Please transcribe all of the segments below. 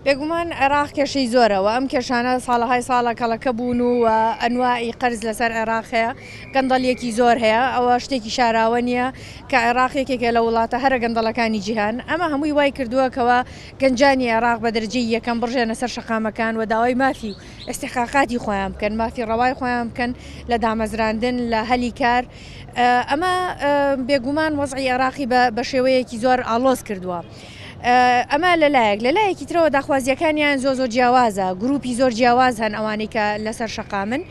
بێگومان عێراق کێشەی زۆرە و ئەم کێشانە ساڵەهای ساڵە کەڵەکە بوون و ئەنواعی قەرز لەسەر عێراق هەیە، گەندەڵیەکی زۆر هەیە، ئەوە شتێکی شاراوە نییە کە عێراق یەکێکە لە وڵاتە هەرە گەندەڵەکانی جیهان، ئەمە هەمووی وای کردووە کەوا گەنجانی عێراق بە دەرەجەی یەکەم بڕژێنە سەر شەقامەکان و داوای مافی و ئیستیحقاقاتی خۆیان بکەن، مافی ڕەوای خۆیان بکەن لە دامەزراندن، لە هەلی کار، ئەمە بێگومان وەزعی عێراقی بە شێوەیەکی زۆر ئاڵۆز کردووە. ئەمە لەلایەک، لەلایەکی ترەوە داخوازییەکانیان زۆر زۆر جیاوازە، گروپی زۆر جیاواز هەن ئەوانەی کە لەسەر شەقامن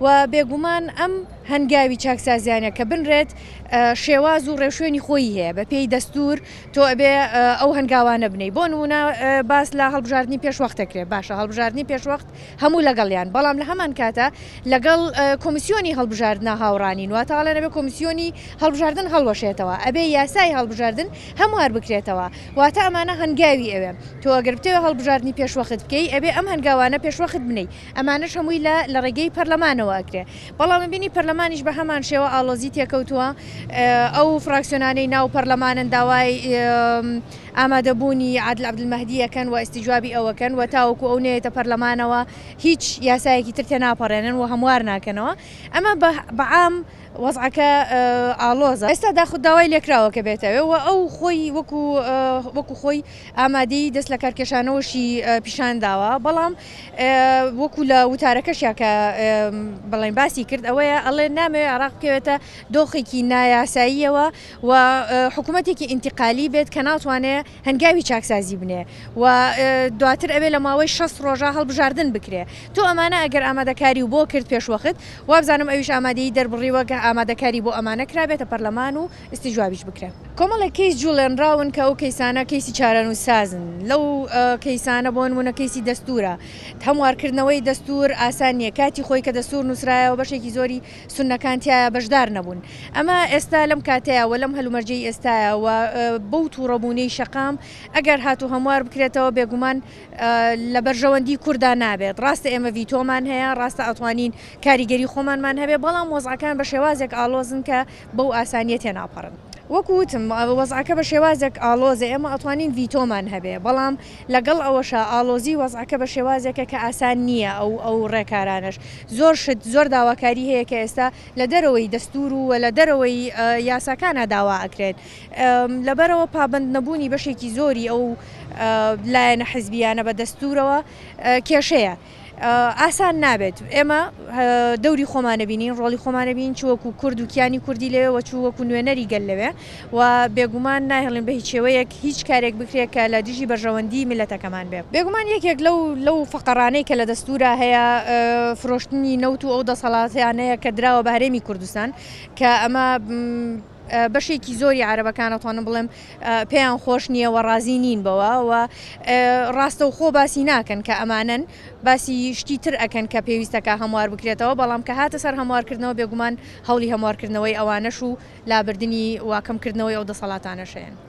و بێگومان ئەم هەنگاوی چاکسازیانە کە بنرێت شێواز و ڕێوشوێنی خۆی هەیە بە پێی دەستور تۆ ئەبێ ئەو هەنگاوانە بنێی بۆ نمونە باس لە هەڵبژاردنی پێشوەخت دەکرێت باشە هەڵبژاردنی پێشوەخت هەموو لەگەڵیان بەڵام لە هەمان کاتە لەگەڵ کۆمیسیۆنی هەڵبژاردنا هاوڕانین واتە ئەڵێن ئەبێ کۆمیسیۆنی هەڵبژاردن هەڵوەشێتەوە ئەبێ یاسای هەڵبژاردن هەموار بکرێتەوە واتە ئەمانە هەنگاوی ئەوێ تۆ ئەگەر بتەوێ هەڵبژاردنی پێشوەخت بکەی ئەبێ ئەم هەنگاوانە پێشوەخت بنێی ئەمانەش هەمووی لە لە ڕێگەی پەرلەمانەوە ئەکرێ بەڵام بینی پەرلەمانیش بە هەمان شێوە ئاڵۆزی تێکەوتووە ئەو فراکسیۆنانەی ناو پەرلەمانن داوای ئامادەبوونی عادل عەبدولمەهدی ئەکەن و ئیستیجوابی ئەو ئەکەن و تاوەکو ئەو نەیەتە پەرلەمانەوە هیچ یاسایەکی تر تێناپەڕێنن و هەموار ناکەنەوە ئەمە بە عام وەزعەکە ئاڵۆزە ئێستا داخود داوای لێکراوە کە بێتەوێ و ئەو خۆی وەکو وەکو خۆی ئامادەی دەست لە کارکێشانەوەشی پیشان داوە بەڵام وەکو لە وتارەکەشیا کە بڵێن باسی کرد ئەوەیە ئەڵێ نامەوێ عێراق بکەوێتە دۆخێکی نایاساییەوە و حکوومەتێکی ئینتیقالی بێت کە ناتوانێ هەنگاوی چاکسازی بنێ و دواتر ئەوێ لە ماوەی 60 ڕۆژە هەڵبژاردن بکرێ تۆ ئەمانە ئەگەر ئامادەکاری و بۆ کرد پێشوەخت وابزانم ئەویش ئامادەیی دەربڕیوە کە ئامادەکاری بۆ ئەمانە کرابێتە پەرلەمان و ئیستیجوابیش بکرێ. کۆمەڵێک کەیس جوڵێنراون کە ئەو کەیسانە کەیسی چارەنووسسازن لەو کەیسانە بۆ نموونە کەیسی دەستوورە هەموارکردنەوەی دەستوور ئاسان نییە کاتی خۆی کە دەستوور نووسرایەوە بەشێکی زۆری سوننەکان تیایا بەشدار نەبوون. ئەمە ئێستا لەم کاتەیا و لەم هەلومەرجەی ئێستایا و بەو تووڕەبوونەی شەقام ئەگەر هاتوو هەموار بکرێتەوە بێگومان لە بەرژەوەندی کوردا نابێت. ڕاستە ئێمە ڤیتۆمان هەیە، ڕاستە ئەتوانین کاریگەری خۆمانمان هەبێ، بەڵام وەزعەکان بە شێوازێک ئاڵۆزن کە بەو ئاسانییە تێناپەڕن. وەکو وتم وەزعەکە بە شێوازێک ئاڵۆزە ئێمە ئەتوانین ڤیتۆمان هەبێ، بەڵام لەگەڵ ئەوەشا ئاڵۆزی وەزعەکە بە شێوازێکە کە ئاسان نییە ئەو ئەو ڕێکارانەش زۆر شت زۆر داواکاری هەیە کە ئێستا لە دەرەوەی دەستور و لە دەرەوەی یاساکانا داوا ئەکرێت لەبەرەوە پابەند نەبوونی بەشێکی زۆری ئەو لایەنە حزبیانە بە دەستورەوە کێشەیە. ئاسان نابێت ئێمە دەوری خۆمان نەبینین ڕۆڵی خۆمان نەبین چ وەکو کورد و کیانی کوردی لەوێ و چ وەکو نوێنەری گەل لەوێ و بێگومان ناهێڵین بە هیچ شێوەیەک هیچ کارێک بکرێت کە لە دژی بەرژەوەندی میللەتەکەمان بێ. بێگومان یەکێک لەو لەو فەقەڕانەی کە لە دەستوورا هەیە فرۆشتنی نەوت و ئەو دەسەڵاتانەیە کە دراوە بە هەرێمی کوردستان کە ئەمە بەشێکی زۆری عەرەبەکان ئەتوانم بڵێم پێیان خۆش نییە و ڕازی نین بەوە و ڕاستەوخۆ باسی ناکەن کە ئەمانەن باسی شتی تر ئەکەن کە پێویستەکە هەموار بکرێتەوە بەڵام کە هاتە سەر هەموارکردنەوە بێگومان هەوڵی هەموارکردنەوەی ئەوانەش و لابردنی و کەمکردنەوەی ئەو دەسەڵاتانەش هەیەن.